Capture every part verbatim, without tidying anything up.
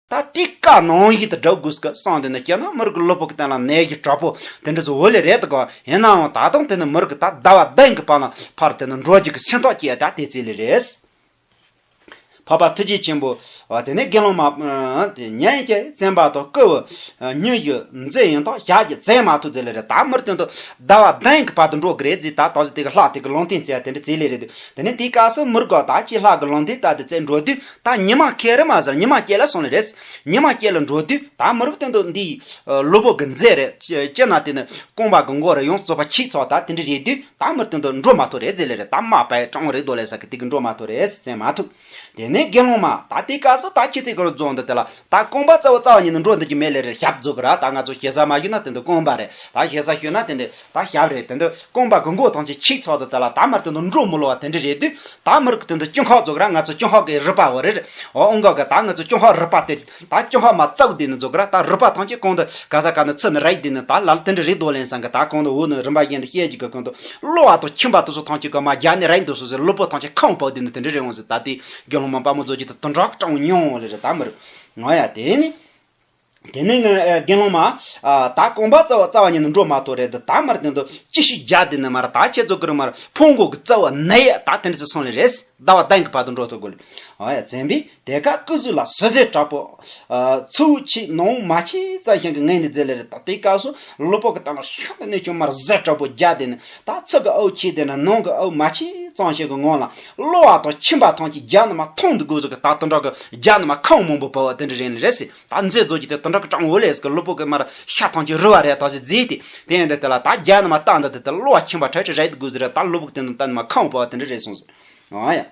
ད་དེ་ཀ་ནང་བཞིན་དུ་སྒྲུབ་དགོས་ཀི་བསམ་དེ་ནི་སྐྱེས་ན་མི་རིགས་ཀྱི་ལུས་པོ་གི་སྟེང་ལ་ནད་གཞི་དྲག་པོ་དེ་འདྲ་ཟིག་འོ་ལེ་རེད་དོ་ག། ཡིན་ནའང་ད་དུང་དེ་ནི་མི་རིགས་ཀྱི་ད་ཟླ་བ་བདུན་གི་བར་ན་ཕར་དེ་ནི་འགྲོ་རྒྱུ་གི་སེམས་ཐག་བཅད་ཡ་ད་དེ་རྩིས་ལེ་རེད། འཕགས་པ་ཐུགས་རྗེ་ཆེན་པོ། དེ་ནས་དགེ་སློང་མ། དེ་ཉན་གྱི་བཙན་པ་དང་བསྐུལ་བའི་མྱུ་གུ་མཛད་ཡིན་དང་ཞག་གི་མཛད་མ་ཐུབ་ཟེར་ལེ་རེད། ད་མི་རིགས་དེ་ཚོ་ཟླ་བ་བདུན་གི་བར་དུ་འགྲོ་གི་རེད་ཟེར། ད་ད་གཟོད་དེ་གི་ལྷ་དེ་གི་ལུང་བསྟན་བྱས་དེ་འདྲ་བྱས་ལེ་རེད། དེ་ནས་དེའི་སྐབས་སུ་མི་རིགས་ག་ད་ཅི་ལྷ་གི་ལུང་བསྟན་ད་དེ་བྱས་འགྲོ་དུས་ད་ཉི་མ་ཁེ་རི་མ་ཟེར་ཉི་མ་སྐྱེལ་ལ་སོང་ལེ་རེད། ཉི་མ་སྐྱེལ་ལ་འགྲོ་དུས་ད་མི་རིགས་དེ་ཚོ་འདི་ལུས་པོ་གི་མཛད་རེད། སྤྱིར་ན་དེ་ནི་རྐང་པ་གི་མགོ་རེ་ཡོངས་རྫོགས་པ་ཆད་ཚར། ད་དེ་འདྲ་རེད་དུས་ད་མི་རིགས་དེ་ཚོ་འགྲོ་མ་ཐུབ་རེད་ཟེར་ལེ་རེད། ད་དམའ་བའི་གྲོང་རེད་དོ་ལེ་ས་གི་དེ་གི་འགྲོ་མ་ཐུབ་རེད་ཟེར་མ་ཐུབ། དེ་ནས་དགེ་སློང་མ་ད་དེའི་སྐབས་སུ་ད་ཁྱེད་ཚོས་ཀྱི་རོ་རྫོང་འདི་དེ་ལ་ད་རྐང་པ་རྩ་བ་རྩ་བ་ཉིད་ནས་འགྲོ་འདི་གི་མེད་ལེ་རེད། ཞབས་རྫོགས་གི་ར། ད་ང་ཚོ་ཞེ་ས་མ་ཞུས་ན་དེ་འདི་རྐང་པ་རེད། ད་ཞེ་ས་ཞུས་ན་དེ་འདི་ད་ཞབས་རེད། དེ་འདི་རྐང་པ་གི་མགོ་ཐམས་ཅད་ཆད་ཚར་དུས་དེ་ལ་ད་མར་དེ་འདི་འགྲོ་མི་ལོ་བ་དེ་འདྲ་རེད་དུས་ད་མི་རིགས་དེ་འདི་སྐྱོན་ཁག་རྫོགས་གི་ར། ང་ཚོ་སྐྱོན་ཁག་གི་རུས་པ་བོ་རེད། འོ་འོང་ག་གི་ད་ང་ཚོ་སྐྱོན་ཁག་རུས་པ་དེ་ད་སྐྱོན་ཁག་མ་རྩ་བ་དེ་ནི་རྫོགས་གི་ར། ད་རུས་པ་ཐམས་ཅད་གང་དུ་ག་ས་ག་ནི་ཚུར་ནི་རེད་དེ་ནི་ད་ལ་ལ་དེ་འདྲ་རེད་དོ་ལེན་སང་གི་ད་གང་དུ་འོ་ནི་རིམ་པ་བཞིན་དུ་བཤད་ཀྱི་གི་གང་དུ་གློ་བ་དང་ཁྱིམ་པ་དེ་ཚོ་ཐམས་ཅད་གི་མ་རྒྱ་ནི་རེད་འདུག་སོ་ཟེར། ལུས་པོ་ཐམས་ཅད་ཁམས་བབས་དེ་ནི་དེ་འདྲ་རེད་འོང་ཟེར། ད་དེ་དགེ་སློང་མ་དཔའ་མོ་ཚོ་ཅིག་ཏུ་དུ་འགྲོགས་སྐྲག་མྱོང་ལེ་རེད། ད་མི་རུ་ང་ཡ་དེ་ནི། དེ་ནས་ང་དགེ་སློང་མ། ད་རྐང་པ་རྩ་བ་རྩ་བ་ཉིད་ནས་འགྲོ་མ་ཐུབ་རེད། ད་མར་དེ་འདུག་ཅི་ཞིག་རྒྱ་དེ་ནི་མར་ད་ཁྱེད་ཚོ་གི་རུ་མར་ཕུང་པོ་གི་རྩ་བ་ནད་ཡ་ད་དེ་འདྲ་ཚོ་སོང་ལེ་རེད། ཟླ་བ་བདུན་གི་བར་དུ་འགྲོ་ཐུབ་དགོས་ལེ། ཨ་ཡ་བཙན་པས་དེ་ཀ་སྐུ་གཟུགས་ལ་ཟུར་ཟའི་དྲག་པོ། ཚུ་བོ་ཆེ་ནང་མ་ཆེ་ཙམ་ཞིག་གི་ངོས་ནས་མཛད་ལེ་རེད། ད་དེའི་སྐབས་སུ་ལུས་པོ་གི་སྟེང་ལ་ཤུགས་ནས་ཁྱོད་མར་ཟས་དྲག་པོ་རྒྱག་དེ་ནི་ད་ཚུ་གི་ཨུ་ཆེ་དེ་ནི་ནང་གི་ཨུ་མ་ཆེ་ཙམ་ཞིག་གི་ངང་ལ་གློ་བ་དང་ཁྱིམ་པ་ཐམས་ཅད་རྒྱ་ནི་མ་ཐོང་དུ་དགོས་ཟིག་གི་ད་དུ་འདྲ་གི་རྒྱ་ནི་མ་ཁམས་མང་པོ་བབས་པ་དེ་འདྲ་རེད་ལེ་རེད་ཟེར། ད་མཛེས་བཟོ་གྱི་དེ་དུ་འདྲ་གི་གྲང་འོ་ལེ་ཟིག་གི་ལུས་པོ་གི་མར་ཤ་ཐམས་ཅད་རུ་བ་རེད། ད་ཟེར་རྫས་དེ་དེ་ཡིན་དེ་དེ་ལ་ད་རྒྱ་ནི་མ་ད་འདི་དེ་དེ་གློ་བ་ཁྱིམ་པ་ཁྲ་ཁྲ་རེད་དགོས་ཟིག་རེད། ད་ལུས་པོ་གི་དེ་ནི་ད་ནི་མ་ཁམས་བབས་པ་དེ་འདྲ་རེད་སོང་ཟིག་ཨ་ཡ།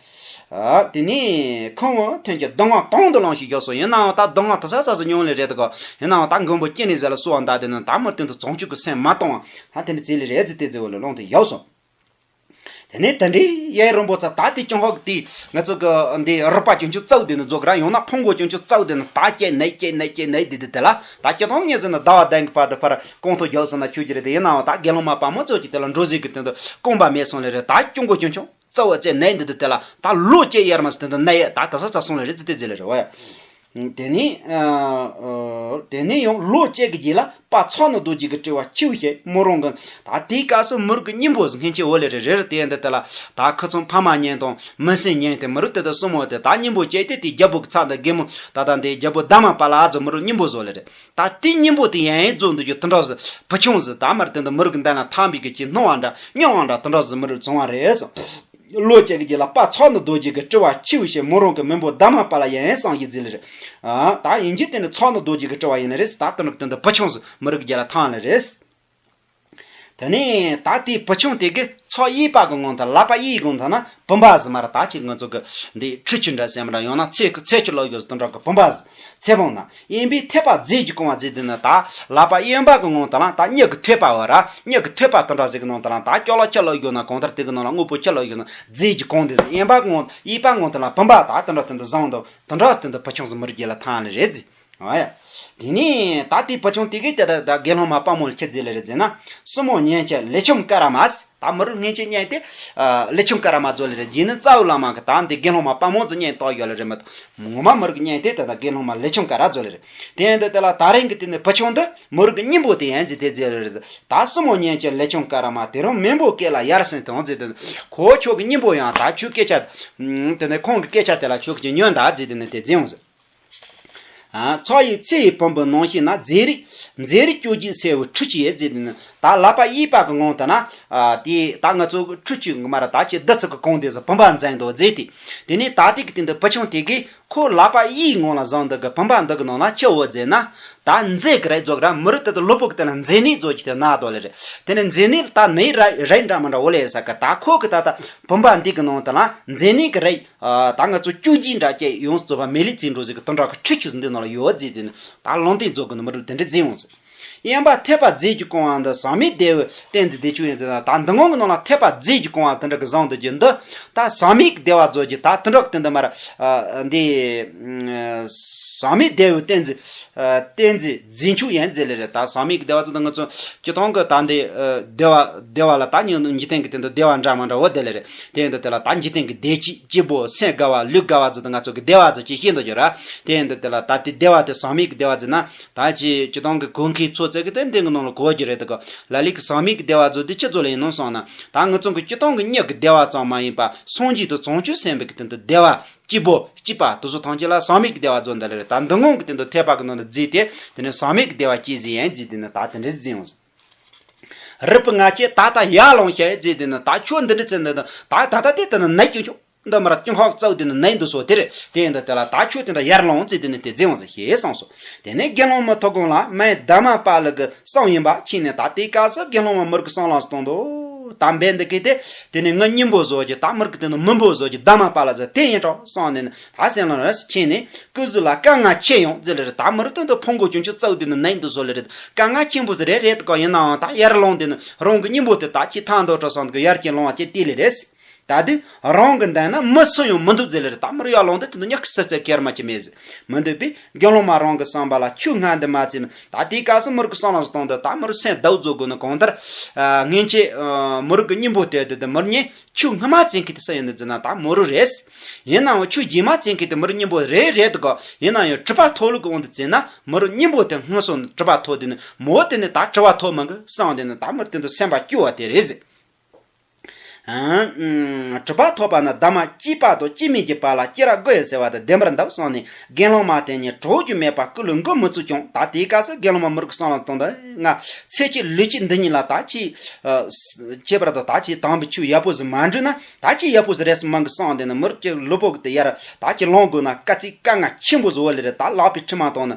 ཨ། དེ་ནས་ཁོང་ཐོན་གྱི་སྡུག་བསྔལ་དང་དུ་ལངས་ཤིག་བཞག་སོ། ཡིན་ནའང་ད་སྡུག་བསྔལ་དུ་ས་ས་སུ་མྱོང་ལེ་རེད་དགོ། ཡིན་ནའང་ད་མགོན་པོ་སྐྱེ་ནས་ཟེར་ལ་གསོལ་བ་འདེབས་དེ་ནི་ད་མི་དོན་དུ་བྱང་ཆུབ་ཀྱི་སེམས་མ་གཏོང་བ་ཧ་དེ་འདྲ་བྱེད་ལེ་རེད་ཟེར་དེ་ཟེར་བ་ལ་ལོང་དུ་ཡོད་སོང་། དེ་ནས་དེ་འདྲའི་ཡེ་རིན་པོ་ཆེ་ད་དེ་ཀྱང་ཧོག་དེ་ང་ཚོ་གི་འདི་རུས་པ་ཀྱང་ཆུ་བཙོག་དེ་ནི་རྫོགས་ར། ཡང་ན་ཕུང་པོ་ཀྱང་ཆུ་བཙོག་དེ་ནི་ད་སྐྱེ་ནད་སྐྱེ་ནད་སྐྱེ་ནད་དེ་དེ་དེ་ལ་ད་སྐྱེ་ཐོང་ངེས་ཟེར་ན་ཟླ་བ་བདུན་གི་བར་དུ་ཕར་གོང་ཐོག་རྒྱག་སོང་ན་ཆོས་ཀྱི་རེད། དེ་ཡིན་ནའང་ད་དགེ་སློང་མ་དཔའ་མོ་ཚོ་གྱི་དེ་ལ་འགྲོ་ཟིག་གི་དོན་དུ་རྐང་པ་མེད་སོང་ལེ་རེད། ད་ཀྱང་གོ་ཀྱང་ཆུང་། རྩ་བ་བཅད་ནད་འདི་དུ་དེ་ལ་ད་ལོ་བཅད་ཡར་མ་སི་དེ་འདི་ནད་ཡ་ད་ད་ས་ཚ་སོང་ལ་རི་ཙི་ཏི་ཟི་ལ་རི་བ་ཡ། དེ་ནི། དེ་ནི་ཡང་ལོ་བཅད་ཀྱི་རྗེས་ལ་དཔལ་མཚོ་ནི་རྡོ་རྗེ་གི་སྤྲུལ་བ་ཆེའུ་ཞེས་མོ་རང་གི་ད་དེའི་སྐབས་སུ་མི་རིགས་ཀྱི་སྙིང་པོ་ཟིག་སྔན་ཆད་འོ་ལེ་རེ་རེ་རེ་དེ་འདི་དེ་ལ་ད་ཁུ་ཚང་ཕ་མ་ཉན་དང་མི་སེམས་ཉན་དེ་མི་རིགས་དེ་དུ་གསུམ་འོ་དེ་ད་སྙིང་པོ་བཅད་དེ་དེ་རྒྱལ་པོ་གི་ཚ་འདི་རྒན་མོ་ད་ད་འདི་རྒྱལ་པོ་ད་མ་པ་ལ་ཨ་ཛོ་མི་རིགས་སྙིང་པོ་བཟོ་ལེ་རེ། ད་དེའི་སྙིང་པོ་དེ་ཡང་ཡང་རྫོགས་འདུག་རྒྱུ་དེ་འདྲ་ཟིག་བུ་ཆུང་ཟིག་ད་མར་དེ་འདི་མི་རིགས་འདི་ན་ཐང་པའི་གི་ཅི་སྣང་བ་འདྲ་མྱོང་བ་འདྲ་དེ་འདྲ་ཟིག་མི་རིགས་བྱུང་བ་རེད་སོ། ལོ་བཅད་ཀྱི་རྗེས་ལ་དཔལ་མཚོ་ནི་རྡོ་རྗེ་གི་སྤྲུལ་བ་ཆེའུ་ཞེས་མོ་རང་གི་མིང་པོ་ད་མ་པ་ལ་ཡང་ཡང་གསང་ཞིག་ཟིག་ལེ་རེད། ཨ་ད་ཡིན་གྱི་དེ་ནི་མཚོ་ནི་རྡོ་རྗེ་གི་སྤྲུལ་བ་ཡིན་ལེ་རེད། ད་དེ་འདྲ་དེ་འདི་བུ་ཆུང་ཟིག་མི་རིགས་རྒྱལ་ལ་ཐང་ལེ་རེད། དེ་ནས་ད་དེའི་བུ་ཆུང་དེ་གིས་ཚོགས་གཡས་པ་གི་ངང་དུ་ལག་པ་གཡས་གི་ངང་དུ་ན་བུམ་པ་ཟིག་མར་ད་ཅིག་ང་ཚོ་གི་འདི་ཁྲུས་ཆུ་འདྲ་ཟེར་མ་འདྲ་ཡང་ན་ཚེ་གི་ཚེ་ཆུ་ལོག་ཡོད་ཟིག་དེ་འདྲ་གི་བུམ་པ་ཟིག་ཚེ་བང་ན་གཡོན་པས་ཐོད་པ་རྫས་ཀྱིས་གང་བ་ཟིག་དེ་ནི་ད་ལག་པ་གཡོན་པ་གི་ངང་དུ་ན་ད་མྱུ་གུ་ཐོད་པ་བ་ར་མྱུ་གུ་ཐོད་པ་དེ་འདྲ་ཟིག་གི་ནང་དུ་ན་ད་སྐྱོ་ལོ་ཆུ་ལོག་ཡོད་ན་གང་ལྟར་དེ་གི་ནང་ལ་དངོས་པོ་ཆུ་ལོག་ཡོད་ན་རྫས་ཀྱིས་གང་དེ་ཟིག་གཡོན་པ་གི་ངང་གཡས་པ་ངང་དུ་ན་བུམ་པ་ད་དེ་འདྲ་དེ་འདྲ་བཟང་དུ་དེ་འདྲ་དེ་འདྲ་བུ་ཆུང་ཟིག་མི་རིགས་རྒྱལ་ལ་ཐང་ལེ་རེད་ཟིག་ཨ་ཡ། དེ་ནས་ད་ལྟའི་བུ་ཆུང་དེ་གིས་དེ་ད་ད་དགེ་སློང་མ་དཔའ་མོ་ལ་ཁྱེད་ཟེར་ལེ་རེད་ཟེར་ན། སྲུ་མོ་ཉན་ཅིག་ལེགས་ཆུང་ཀ་ར་མ་ཟེར། ད་མི་རུ་ངན་ཅིག་ཉན་ཏེ། ལེགས་ཆུང་ཀ་ར་མ་ཟོ་ལེ་རེད། རྗེས་ནི་རྩ་བའི་བླ་མ་གི་ད་འདི་དགེ་སློང་མ་དཔའ་མོ་ཟིག་ཉན་ཏོག་ཡོད་ལེ་རེད་མ་གཏོགས། ངོ་མ་མི་རུ་གི་ཉན་ཏེ་དེ་ད་དགེ་སློང་མ་ལེགས་ཆུང་ཀ་ར་ཟོ་ལེ་རེད། དེ་ཡིན་དུས་དེ་ལ་ད་རིང་གི་དེ་ནི་བུ་ཆུང་འདི་མི་རུ་གི་སྙིང་པོ་དེ་ཡིན་ཟེར་དེ་ཟེར་ལེ་རེད། ད་སྲུ་མོ་ཉན་ཅིག་ལེགས་ཆུང་ཀ་ར་མ་དེ་རིང་མེས་པོ་སྐད་ལ་ཡར་སེང་དང་ཟེར་དེ་ཁོ་ཁྱོད་ཀྱི་སྙིང་པོ་ཡང་ད་ཁྱོད་སྐད་ཆ། དེ་ནི་ཁོང་གི་སྐད་ཆ་དེ་ལ་ཁྱོད་ཀྱི་ཉོན་ད་ཟེར་དེ་ནི་དེ་ཟེར་ཡོང་ཟེར། ཚོགས་གཡས་ཚེ་ཡི་བུམ་པའི་ནང་ཤེད་ན་མཛེ་རིགས་མཛེ་རིགས་བཅོ་བརྒྱད་གསལ་བའི་ཁྲུས་ཆུ་ཡིས་ཟེར་དེ་ནི་ད་ལག་པ་གཡས་པ་གི་ངང་དུ་ན། དེ་ད་ང་ཚོ་ཁྲུས་ཆུ་མ་ར་ད་ཁྱེད་བདུད་ཚུགས་ཀྱི་གོང་དེ་ཟེར་བུམ་པ་མཛད་འདུག་ཟེར་ཏེ། དེ་ནས་ད་ལྟའི་གི་དེ་འདི་བུ་ཆུང་དེ་གིས་ཁོ་ལག་པ་གཡས་ངང་ལ་བཟུང་འདུག་གི་བུམ་པ་འདི་གི་ནང་ན་ཆུ་བོ་ཟེར་ན། ད་མཛེ་གི་རེད་རྫོགས་ར་མི་རུ་དེ་དུ་ལུས་པོ་གི་དེ་ན་མཛེ་ནད་རྫོགས་ཀྱི་དེ་ན་དོ་ལེ་རེད། དེ་ནས་མཛེ་ནད་ད་ནད་ར་རེད་འདྲ་མི་འདྲ་འོ་ལེ་ས་གི་ད་ཁོ་གི་ད་ད་བུམ་པ་འདི་གི་ནང་དུ་ན་མཛེ་ནད་གི་རེད། ད་ང་ཚོ་བཅོ་བརྒྱད་འདྲ་བཅས་ཡོངས་རྫོགས་པ་མེ་ལི་རྩིས་འགྲོ་ཟིག་གི་དོན་དག་གི་ཁྲུས་ཆུ་འདི་ནང་ལ་ཡོད་ཟེར་དེ་ནི་ད་ལུང་བསྟན་རྫོགས་གི་ནི་མི་རུ་དེ་འདྲ་མཛད་ཡོང་ཟིག་དབེན་པ་ཐེག་པ་རྫས་ཀྱིས་གང་བ་འདི། ཟག་མེད་བདེ་བའི་ཏིང་འཛིན་བདེ་མཆོག་ཡིན་ཟེར་ན། ད་འདི་ངོ་གི་ནང་ལ་ཐེག་པ་རྫས་ཀྱིས་གང་བ་དེ་འདྲ་གི་བཟང་འདུག་རྒྱུ་འདི། ད་ཟག་མེད་ཀྱི་བདེ་བ་རྫོགས་རྒྱུ་ད་དེ་འདྲ་གི་དེ་འདི་མར་འདི་ཟག་མེད་བདེ་བའི་ཏིང་འཛིན་ཏིང་འཛིན་རྫས་མཆོག་ཡིན་ཟེར་ལེ་རེད། ད་ཟག་མེད་ཀྱི་བདེ་བ་ཚོ་ད་ང་ཚོ་སྤྱིར་བཏང་གི་ད་འདི་བདེ་བ་བདེ་བ་ལ་ད་ཉིད་འཇིག་རྟེན་གྱི་དེ་འདི་བདེ་བ་འདྲ་མ་འདྲ་བོ་དེ་ལེ་རེད། དེ་འདི་དེ་ལ་ད་འཇིག་རྟེན་གྱི་བདེ་སྐྱིད་སྐྱིད་པོ་སེམས་དགའ་བ་ལུས་དགའ་བ་ཚོ་ད་ང་ཚོ་གི་བདེ་བ་ཚོ་ཅིག་ཤེས་འདུག་རྒྱུ་ར། དེ་འདི་དེ་ལ་ད་དེ་བདེ་བ་དེ་ཟག་མེད་ཀྱི་བདེ་བ་ཟེར་ན། ད་ཅི་སྤྱིར་བཏང་གི་གོ་མཁན་ཚོ་ཚད་ཀྱི་དེ་འདི་གི་ནང་ལ་གོ་རྒྱུ་རེད། དེ་ག་ལ་ལུག་གི་ཟག་མེད་ཀྱི་བདེ་བ་ཚོ་དེ་ཅི་ཚོ་ལ་ཡིན་ནམ་སོང་ན། ད་ང་ཚོ་གི་སྤྱིར་བཏང་གི་མྱིག་གི་བདེ་བ་ཙམ་མ་ཡིན་པ་སངས་རྒྱས་དང་བྱང་ཆུབ་སེམས་དཔའི་གི་དེ་འདི་བདེ་བ་སྐྱིད་པོ་སྐྱིད་པ་དེ་ཚོ་ཐམས་ཅད་ལ་ཟག་མེད་ཀྱི་བདེ་བ་ཚོ་འདི་ལ་རེད། ད་འདི་སྔོན་གྱི་དེ་འདི་ཐེག་པ་གི་ནང་ལ་བརྫིས་ཏེ་དེ་ནི་ཟག་མེད་ཀྱི་བདེ་བ་སྐྱེ་ཟིན་ཡང་བརྫིས་དེ་ནི་ད་དེ་འདྲ་བརྫིས་ཡོང་ཟིན། རིག་པའི་ང་ཁྱེད་ད་ལྟ་ཡར་ལོངས་ཤིག་ཟེར་དེ་ནི། ད་ཁྱོད་འདི་འདྲ་ཚེ་འདི་ད་ད་ད་དེ་ལྟ་ན་ནད་སྐྱོན་ཆོག་འདི་མར་སྐྱོན་ཁག་གཙོ་དེ་ནི་ནད་འདི་སོ་དེ་རེད། དེ་འདི་དེ་ལ་ད་ཁྱོད་དེ་འདྲ་ཡར་ལོངས་ཟེར་དེ་ནི་དེ་བརྫིས་ཡོང་ཟིན་ཞེས་གསུངས་སོ། དེ་ནས་དགེ་སློང་མ་ཐུབ་དགོངས་ལ་མའི་ད་མ་པ་ལ་གི་གསུང་ཡིན་པ་ཁྱེད་ནི། ད་དེའི་སྐབས་སུ་དགེ་སློང་མ་མི་རིགས་གསང་ལ་གཏོང་དོ། ད་འབད་འདི་སྐད་དེ་དེ་ནི་ངའི་སྙིང་པོ་བཟོ་རྒྱུ། ད་མི་རིགས་དེ་ནི་མི་འབོ་བཟོ་རྒྱུ། ད་མ་པ་ལ་ཟེར་དེ་ཡིན་གྲོགས་གསུངས་ནས་ནི་ད་སེམས་ལ་རེ་ཁྱེད་ནི། སྐུ་གཟུགས་ལ་དཀའ་ངལ་ཆེ་ཡང་ཟེར་ལེ་རེད། ད་མི་རིགས་དོན་དུ་ཕུང་པོ་ཅུང་ཅུང་གཙོ་དེ་ནི་ནད་འདི་བཟོ་ལེ་རེད། དཀའ་ངལ་ཆེན་པོ་ཟེར་རེད་རེད་དགོས། ཡིན་ནའང་ད་ཡར་ལོངས་དེ་ནི་རང་གི་སྙིང་པོ་དེ་ད་ཁྱི་ཐང་དུ་འགྲོ་སོང་གི་ཡར་གྱི་ལོང་བ་ཅེ་ཏི་ལེ་རེད། ད་དུས་རང་གི་འདང་ན་མི་སུ་ཡང་མི་འདུག་ཟེར་ལེ་རེད། ད་མི་རིགས་ཡར་ལོངས་དེ་དེ་ནི་ཉག་གི་སེར་ཚད་ཁེར་མ་ཅི་མེད་ཟེར་མི་འདུག་པས། དགེ་སློང་མ་རང་གི་བསམ་པ་ལ་ཆོས་སྔ་འདི་མ་ཚིམ། ད་དེའི་སྐབས་སུ་མི་རིགས་གསང་ལ་གཏོང་དུ་ད་མི་རིགས་སེམས་སྡུག་བཟོ་དགོས་ནི་གང་ལྟར། ངན་ཆེ་མི་རིགས་ཀྱི་སྙིང་པོ་དེ་དེ་དེ་མི་རིགས་ཉེ། ཆོས་སྔ་མ་བཙན་མཁན་དེ་སུ་ཡིན་ནི་ཟེར་ན་ད་མི་རིགས་རེད། ཡིན་ནའང་ཆོས་རྗེས་མ་བཙན་མཁན་དེ་མི་རིགས་སྙིང་པོ་རེད་རེད་དགོས། ཡིན་ན་ཡང་གྲུབ་པ་ཐོབ་ལུགས་ཀྱི་དབང་དུ་བཙན་ན་མི་རིགས་སྙིང་པོ་དེ་སྔོན་སོང་གྲུབ་པ་ཐོབ་དེ་ནི་མོ་དེ་ནི་ད་གྲུབ་པ་ཐོབ་མི་འགི་གསང་དེ་ནི་ད་མི་རིགས་དེ་ཚོ་སེམས་པ་སྐྱོ་བ་དེ་རེད་ཟེར། གྲུབ་པ་ཐོབ་པ་ན་ཟླ་མ་སྐྱེས་པ་དང་སྐྱེས་མིན་གྱི་བར་ལ་སྐྱེ་རབས་དགུ་ཡི་ཟེར་བ་དེ་བདེན་པར་འདུག་གསུངས་ནས་དགེ་སློང་མ་དེ་ཉིད་གྲོགས་རྒྱུ་མེད་པར་སྐུ་ལུས་འགུལ་མི་ཚུགས་ཀྱང་། ད་དེའི་སྐབས་སུ་དགེ་སློང་མ་མི་རིགས་གསང་ལ་གཏོང་དུ་ང་ཚེ་གཅིག་ལུས་གཅིག་འདི་ཉིད་ལ་ད་ཅི། ཁྱད་པར་དུ་ད་ཅི་དམ་པའི་ཆོས་ཡག་པོ་ཟིག་མ་འགྲུབ་ན་ད་ཅི་ཡག་པོ་ཟིག་རེད་སུ་མང་གི་གསང་དེ་ནི་མི་རིགས་ཀྱི་ལུས་པོ་གི་དེ་ཡར་ད་ཅི་ལོང་དགོས་ན་དཀའ་ཚེགས་དཀའ་ངལ་ཆེན་པོ་བཟོ་བ་ལེ་རེད། ད་ལག་པའི་དྲི་མ་དང་ནི་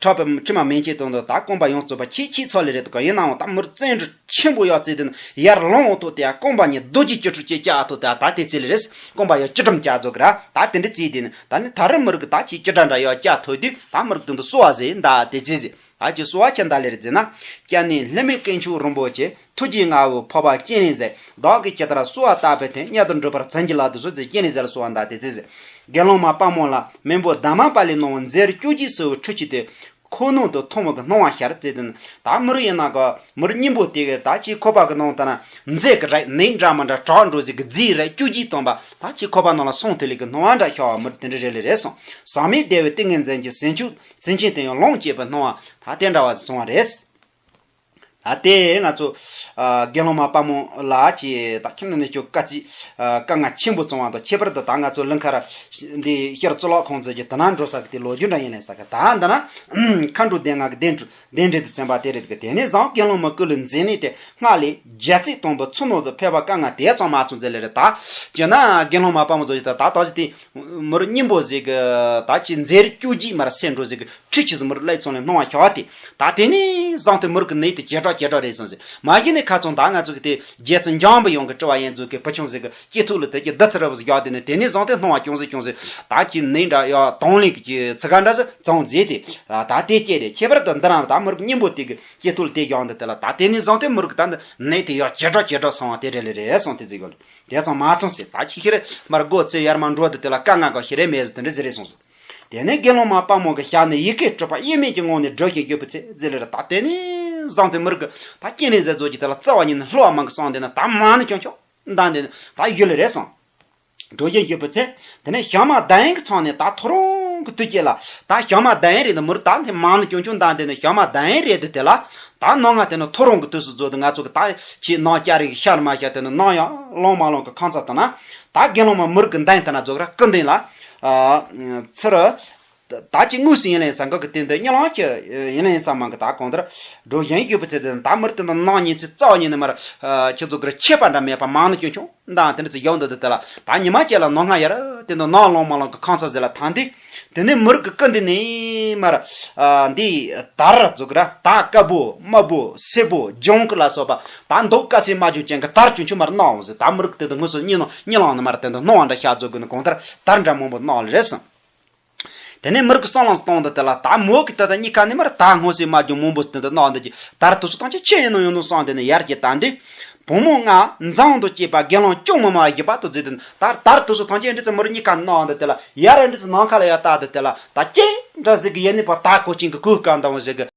ཁྲག་པའི་དྲི་མ་མེ་ལྕེ་དང་དུ་ད་རྐང་པ་ཡོངས་རྫོགས་པ་ཁྱེད་ཁྱེད་ཚོ་ལེ་རེད་དུ་ག་ཡིན་ནའང་ད་མི་རིགས་བརྩོན་འགྲུས་ཆེན་པོ་ཡག་ཚེ་དེ་ནི་ཡར་ལོང་འོང་དུ་དེ་ཡར་རྐང་པ་གཉིས་རྡོ་རྗེ་སྐྱིལ་ཀྲུང་བཅས་བཅག་ཐུབ་དེ་ད་དེ་ཚེ་ལེ་རེད། རྐང་པ་ཡར་སྐྱིལ་ཀྲུང་བཅག་རྫོགས་གི་ར། ད་དེ་འདྲ་ཚེ་དེ་ནི་ད་ནི་ད་རུང་མི་རིགས་གི་ད་ཁྱེད་སྐྱིལ་ཀྲུང་འདྲ་ཡག་བཅག་ཐུབ་དུས་ད་མི་རིགས་དེ་འདུ་གསོ་བ་ཟེར་ད་དེ་ཚེ་ཟེར། ད་ཀྱི་གསོལ་བ་ཁྱེར་འདའ་ལེར་མཛད་ན། སྐྱབས་གནས་ལྷད་མེད་དཀོན་མཆོག་རིན་པོ་ཆེ། ཐུགས་རྗེའི་མངའ་འོག་འཕགས་པ་སྤྱན་རས་གཟིགས། བདག་གིས་ཇི་ལྟར་གསོལ་བ་བཏབ་པའི་མཐུས། སྙན་དུ་འགྲུབ་པར་བྱིན་གྱིས་བརླབ་ཏུ་གསོལ་ཟེར་སྤྱན་རས་གཟིགས་ལ་གསོལ་བ་འདེབས་ཏེ་མཛད། དགེ་སློང་མ་དཔལ་མོ་ལ་མེས་པོ་དྷརྨ་པཱ་ལས་གནང་བའི་མཛེས་སྤྱོད་ཀྱི་གསོལ་བའི་ཁྲུས་ཀྱི་དེ། ཁོ་ནང་དུ་ཐོག་མ་གི་སྣང་བ་ཤར་ཟེར་དུས། ད་མི་རིགས་ཡིན་ན་ག་མི་རིགས་སྙིང་པོ་དེ་གི་ད་ཅིག་ཁོག་པ་གི་ནང་ད་ན་མཛེས་གི་རེད། ནད་འདྲ་མི་འདྲ་དྲག་འགྲོ་ཟིག་གི་རྫས་རེད། སྤྱོད་ཀྱི་སྟོན་པ་ད་ཅིག་ཁོག་པ་ནང་ལ་སོང་དེ་ལས་གི་སྣང་བ་འདྲ་ཤར་བ་མི་རིགས་དེ་འདྲ་རེད་ལེ་རེད་སོང་། ཟག་མེད་བདེ་བའི་ཏིང་ངེ་འཛིན་གྱི་ཟས་མཆོག་ཟས་ཆེན་དེ་ཡང་ལོངས་སྤྱད་པའི་སྣང་བ་ད་དེ་འདྲ་བ་ཟིག་སོང་བ་རེད། ད་དེ་ང་ཚོ་ཨ་དགེ་སློང་མ་དཔལ་མོ་ལ་ཅི་ད་ཁྱིམ་ནས་ནས་ཅོ་དཀའ་ཚེགས་ཨ་དཀའ་ངལ་ཆེན་པོ་བྱུང་བ་དང་། ཁྱད་པར་དུ་ད་ང་ཚོ་གླིང་ཁ་ར་འདི་ཤར་གཙུག་ལག་ཁང་ཚོ་གི་དེ་ན་འགྲོ་ས་གི་དེ་ལོ་རྒྱུས་འདྲ་ཡིན་ལེ་ས་གི། ད་འདི་ན་མཁའ་འགྲོ་སྡེ་ལྔ་གི་གདན་གདན་འདྲེན་དུ་བྱོན་པ་དེ་རེད་གི། དེ་ནས་བཟུང་དགེ་སློང་མ་ཀུན་ལ་མཛེ་ནད་དེ་སྔར་ལས་རྒྱ་ཚིག་དང་པོ་ཚུ་ནང་དུ་ཕེབས་པ་དཀའ་ངལ་དེ་ཙམ་མ་ཚང་ཟེར་ལེ་རེད། ད་ཅི་ན་དགེ་སློང་མ་དཔལ་མོ་ཚོ་ཡི་ད་ད་ད་ཅི་དེ་མི་རིགས་སྙིང་པོ་ཟིག་གི་ད་ཅི་མཛེས་སྤྱོད་ཀྱི་མར་སེམས་འགྲོ་ཟིག་གི། ཁྲིད་ཆུ་ཟི་མུར་ལས་ཚོང་ལས་སྣང་བ་ཤར་བ་དེ། ད་དེ་ནས་བཟུང་སྟེ་མུར་གི་ནད་དེ་ཇེ་དྲག་ཇེ་དྲག་རེད་སོང་ཟེར། མ་གཞི་ནས་ཁ་ཚོན་ད་ང་ཚོ་གི་དེ་རྒྱལ་སྲས་འཇམ་པའི་དབྱངས་ཀྱི་སྤྲུལ་བ་ཡན་ཚོ་གི་བུ་ཆུང་ཟིག་གི་སྐྱེ་ཐུག་ལ་དེ་གི་བདུད་རྩི་རིལ་བུ་ཟིག་བཞག་དེ་ནས་དེ་ནས་བཟུང་སྟེ་སྣང་བ་ཅུང་ཟད་ཅུང་ཟད། ད་ཀྱི་ནད་འདྲ་ཡ་དང་ལེན་གི་ཚི་ག་འདྲ་ཟིག་བཙོང་མཛད་དེ། ད་དེ་སྐྱེ་རེད། ཁྱད་པར་དུ་འདི་རང་ད་མུར་གི་སྙིང་པོ་དེ་གི་སྐྱེ་ཐུག་ལ་དེ་བཞག་འདི་དེ་ལ་ད་དེ་ནས་བཟུང་སྟེ་མུར་གི་ད་འདི་ནད་དེ་ཡ་ཇེ་དྲག་ཇེ་དྲག་སོང་བ་དེ་རེད་ལེ་རེད་སོང་དེ་ཟིག་གི་ལ། དེ་ཙམ་མ་ཚང་ཟེར། ད་ཁྱི་ཤི་རེ་མར་སྒོ་ཚེ་ཡར་མར་འགྲོ་དུ་དེ་ལ་དཀའ་ངལ་ག་ཤི་རེ་མེད་ཟེར་དེ་འདྲ་ཟེར་རེ་སོང་ཟེར། དེ་ནས་དགེ་སློང་མ་དཔལ་མོ་གི་ཞལ་ནས་ཡི་གེ་དྲུག་པ་དབྱེར་མེད་ཀྱི་ངང་ནས་སྒྲུབ་བཞིན་ཡོད་པའི་ཚེ་ཟེར་ལེ་རེད། ད་དེ་ནས་བཟང་དེ་མི་རིགས་ཀྱི་ད་སྐྱེ་ནས་ཟེར་ཚོ་གྱི་དེ་ལ་རྩ་བ་ཉིད་ནས་བསླུ་བ་མང་གི་སོང་དེ་ན་ད་མ་ནི་ཀྱང་ཀྱང་མདང་དེ་ནས་ད་ཡོད་ལེ་རེད་སོང་། སྒྲུབ་བཞིན་ཡོད་པའི་ཚེ་དེ་ནས་ཞག་མ་བདུན་གི་ཚང་ནས་ད་ཐོ་རངས་གི་དུས་སྐྱེ་ལ། ད་ཞག་མ་བདུན་རེད་ད་མུར་ད་དེ་མ་ནི་ཀྱང་ཀྱང་མདང་དེ་ནས་ཞག་མ་བདུན་རེད་དེ་དེ་ལ། ད་ནང་ང་དེ་ནི་ཐོ་རངས་ཀྱི་དུས་སུ་རྫོགས་ཏེ་ང་ཚོ་གི་ད་ཅི་ནང་སྐྱ་རེངས་ཤར་མ་ཤར་དེ་ནི་ནང་ཡང་ལོང་མ་ལོང་གི་ཁང་ཚ་དང་ན། ད་དགེ་སློང་མ་མུར་གི་མདུན་དེ་ན་རྫོགས་ར་སྐུ་མདུན་ལ། ཨ་ཚུར། ད་ཅི་དངོས་སུ་ཡིན་ལེ་ས་འགག་གི་སྟེང་དུ་གཉིད་ལམ་གྱི་ཡིན་ལེ་ས་མང་གི་ད་གང་ལྟར་སྒྲུབ་བཞིན་ཡོད་པའི་ཚེ་དེ་ད་མུར་དེ་ནི་ནང་ཉིན་ཚེ་རྩ་བ་ཉིད་ནས་མར་ཁྱེད་ཚོ་གི་ཆད་པ་འདྲ་མེད་པ་མང་ནི་ཀྱང་ཀྱང་མདང་དེ་འདྲ་ཚེ་ཡོང་འདུག་དེ་ལ་ད་ཉི་མ་སྐྱེ་ལ་ནང་སྔ་ཡར་དེ་ནི་ནང་ལོང་མ་ལོང་གི་ཁང་ཚ་ཟེར་ལ་ཐང་དེ། དེ་ནས་མུར་གི་སྐུ་མདུན་ནས་མར། ཨ་འདི་དར་རྫོགས་ར་ད་དཀར་པོ་དམར་པོ་སེར་པོ་ལྗང་གུ་ལ་སོགས་པ་ད་མདོག་དཀར་སེར་དམར་ལྗང་ཅན་གི་དར་ཆུང་ཆུང་མར་སྣང་འོང་ཟེར། ད་མུར་གི་དེ་དུ་དངོས་སུ་གཉིད་ལམ་གཉིད་ལམ་ནས་མར་དེ་འདི་སྣང་བ་འདྲ་ཤར་རྫོགས་གི་ནི་གང་ལྟར་དར་འདྲ་མང་པོ་སྣང་ལེ་རེད་སོང་། དེ་ནས་མི་རིགས་ཀྱི་སྲང་ལམ་སྟོང་དུ་དེ་ལ་ད་མོ་གི་ད་ད་གཉིས་ཀ་ནས་མར་ད་སྔོ་སེ་མ་རྒྱུ་མང་པོ་དེ་འདི་ནང་འདི་གི་དར་དུ་སུ་ཐང་ཆེ་ཆེ་ཡིན་ནོ་ཡོང་ནོ་སང་དེ་ནས་ཡར་གྱི་ད་འདི་བུ་མོ་ང་མཛངས་དུ་སྐྱེས་པ་དགེ་སློང་སྐྱོང་མི་མ་བཞི་པ་དུ་བརྩིས་དེ་ད་དར་དུ་སུ་ཐང་ཆེ་འདྲི་ཚེ་མི་རིགས་གཉིས་ཀ་ནང་འདི་དེ་ལ་ཡར་འདྲི་ཚེ་ནང་ཁ་ལ་ཡ་ད་འདི་དེ་ལ་ད་ཀྱེ་འདྲ་ཟིག་གི་ཡེ་ནི་པ་ད་གོ་ཅིང་གི་གོས་ཀ་འདང་བ་ཟིག་གི་